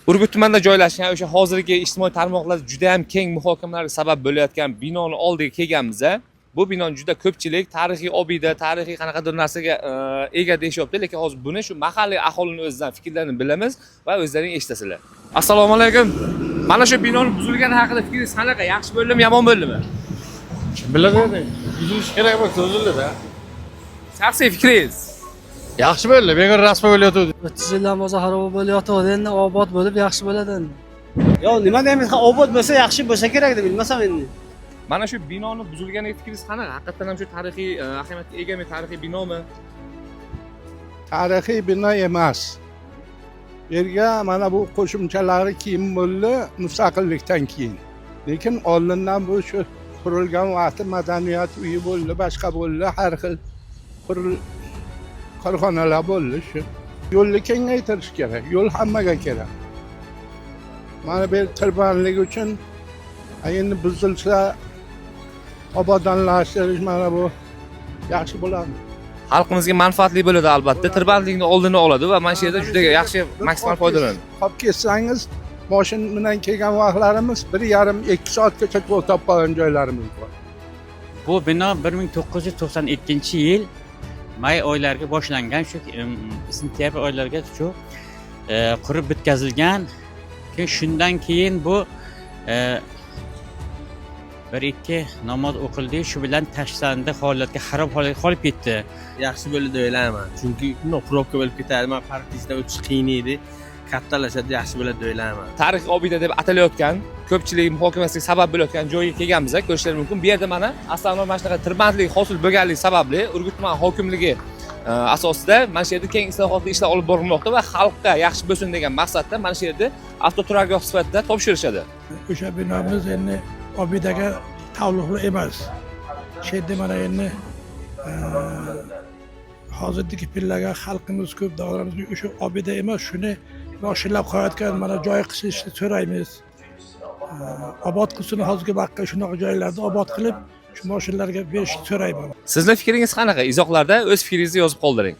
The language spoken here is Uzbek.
Urgut tumanida joylashgan o'sha hozirgi ijtimoiy tarmoqlarda juda ham keng muhokamalarga sabab bo'layotgan binoni oldiga kelganmiz. Bu binoni juda ko'pchilik tarixiy obida, tarixiy qanaqadir narsaga ega deyishyapti, lekin hozir buni shu mahalliy aholini o'zidan fikrlarini bilamiz va o'zlaring eshitasizlar. Assalomu alaykum. Mana shu binoni buzilgani haqida fikringiz qanaqa? Yaxshi bo'ldimi, yomon bo'ldimi? Kim biladi endi? Buzilishi kerak bo'lsa buzildida. Shaxsiy fikringiz. Yaxshi bo'ldi, bekor rasvo bo'layotgandi. 30 yildan bo'lsa xaroba bo'lib yotuvdi, endi obod bo'lib, yaxshi bo'ladi endi. Yo, nima deymiz, ha, obod bo'lsa, yaxshi bo'lsa kerak deb bilmasam endi. Mana shu binoni buzilganiga fikringiz qanaqa? Haqiqatdan ham shu tarixiy ahamiyatga egami, tarixiy binomi? Tarixiy bino emas. Bu yerga mana bu qo'shimchalari keyin bo'ldi, mustaqillikdan keyin. Lekin oldindan bu shu qurilgan vaqti madaniyat uyi bo'ldi, boshqa bo'ldi, har xil korxonalar bo'ldi shu. Yo'lni kengaytirish kerak, yo'l hammaga kerak. Mana bu yer tirbandlik uchun endi buzilsa, obodonlashtirish, mana bu yaxshi bo'ladi. Xalqimizga manfaatli bo'ladi albatta. Tirbandlikni oldini oladi va mana shu yerda juda yaxshi, maksimal foydalanadi. Olib ketsangiz, moshin bilan kelgan vaqtlarimiz 1,5, 2 soatgacha to'xtab qolgan joylarimiz bor. Bu bino 1992 yil may oylariga boshlangan, shu sentyabr oylariga shu qurib bitkazilgan. Keyin shundan keyin bu bir ikki namoz o'qildi, shu bilan tashlandi holatga, xarob holatga qolib ketdi. Yaxshi bo'ldi deb o'ylayman, chunki bundoq probka bo'lib ketadi, man park ichidan o'tish qiyin edi, kattalashadi, yaxshi bo'ladi deb o'ylayman. Tarixiy obida deb atalayotgan, ko'pchilik muhokamasiga sabab bo'layotgan joyga kelganmiz, ko'rishlari mumkin. Bu yerda mana aslida mana shunaqa tirbandlik hosil bo'lganligi sababli Urgut tuman hokimligi asosida mana shu yerda keng islohotli ishlar olib borilmoqda va xalqqa yaxshi bo'lsin degan maqsadda mana shu yerda avtoturargoh sifatida topshirishadi. O'sha binomiz endi obidaga taalluqli emas. Shu yerda mana endi hozirgi pillaga xalqimiz ko'p, davlatimiz, o'sha obida emas, shuni moshinlar qo'yayotgan mana joy qilishni so'raymiz. Obod qilsin, hozirgi vaqtga shunaqa joylarni obod qilib, shu moshinlarga berishni so'rayman. Sizni fikringiz qanaqa? Izohlarda o'z fikringizni yozib qoldiring.